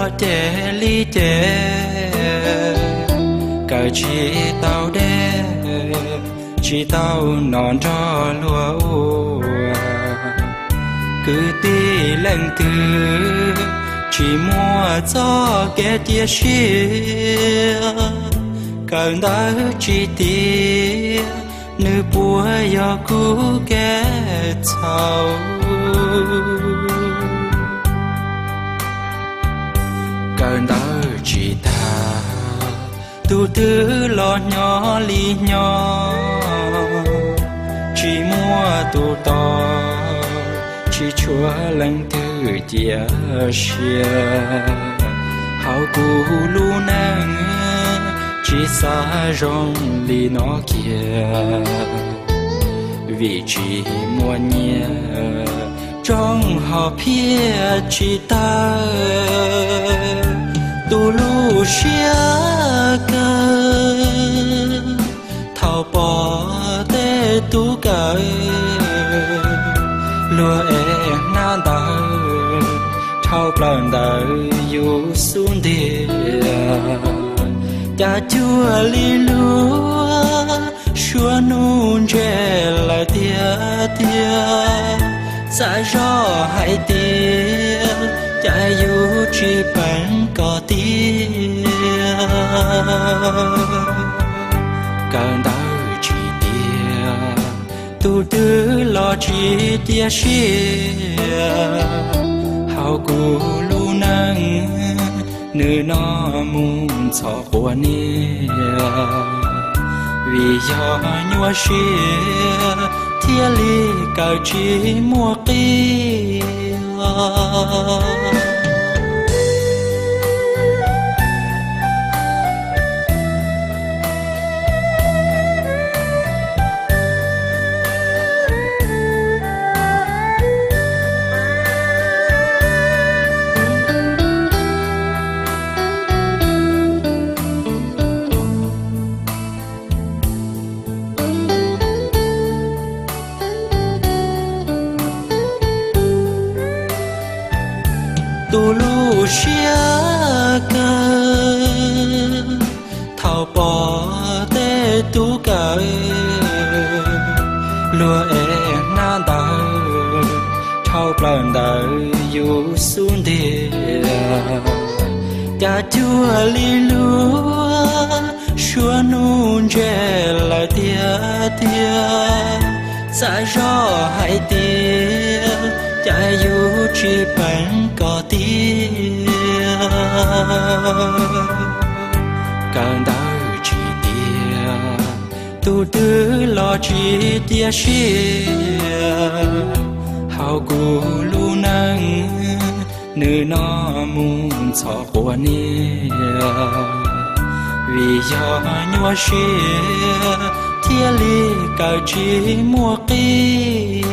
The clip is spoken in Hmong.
Ces li ces kawm tsis tau deb, tsis tau noj nrog luag ua. Kwv tij leej twg tsis muaj txoj kev cia siab, kawm ntawv tsis tiav, nws puas yog kuv kev txhaum? Kawm ntawv tsis tag, tus twg los nyob li nyob, tsis muaj tus tos, tsis tshuav leej twg cia siab. Hauv kuv lub neej tsis xav zoo li no kiag, vim tsis muaj nyiaj, tsooj ho phiaj tsis tawg. Tu lub siab kawg, thaum pom tej tub kawm luag ev hnab ntawv, dhau plaws ntawm yus xub ntiag. Cas cuag li lub suab hnub ntseg lawm tiag tiag, xav zoj hais tias cas yus tsis peem kom tiag. Kawm ntawv tsis tiav, tus twg los tsis cia siab. Hauv kuv lub neej, nws no mus ntxhov quas niag, vim yog nyuaj siab thiaj li kawm tsis muaj qia. Tu lub siab kawg, thaum pom tej tub kawm luag ev hnab ntawv, dhau plaws ntawm yus xub ntiag. Cas cuag li lub suab hnub ntseg lawm tiag tiag, xav zoj hais tias cas yus tsis peem kom tiag. Kawm ntawv tsis tiav, tus twg los tsis cia siab. Hauv kuv lub neej, nws no mus ntxhov quas niag, vim yog nyuaj siab thiaj li kawm tsis muaj qia.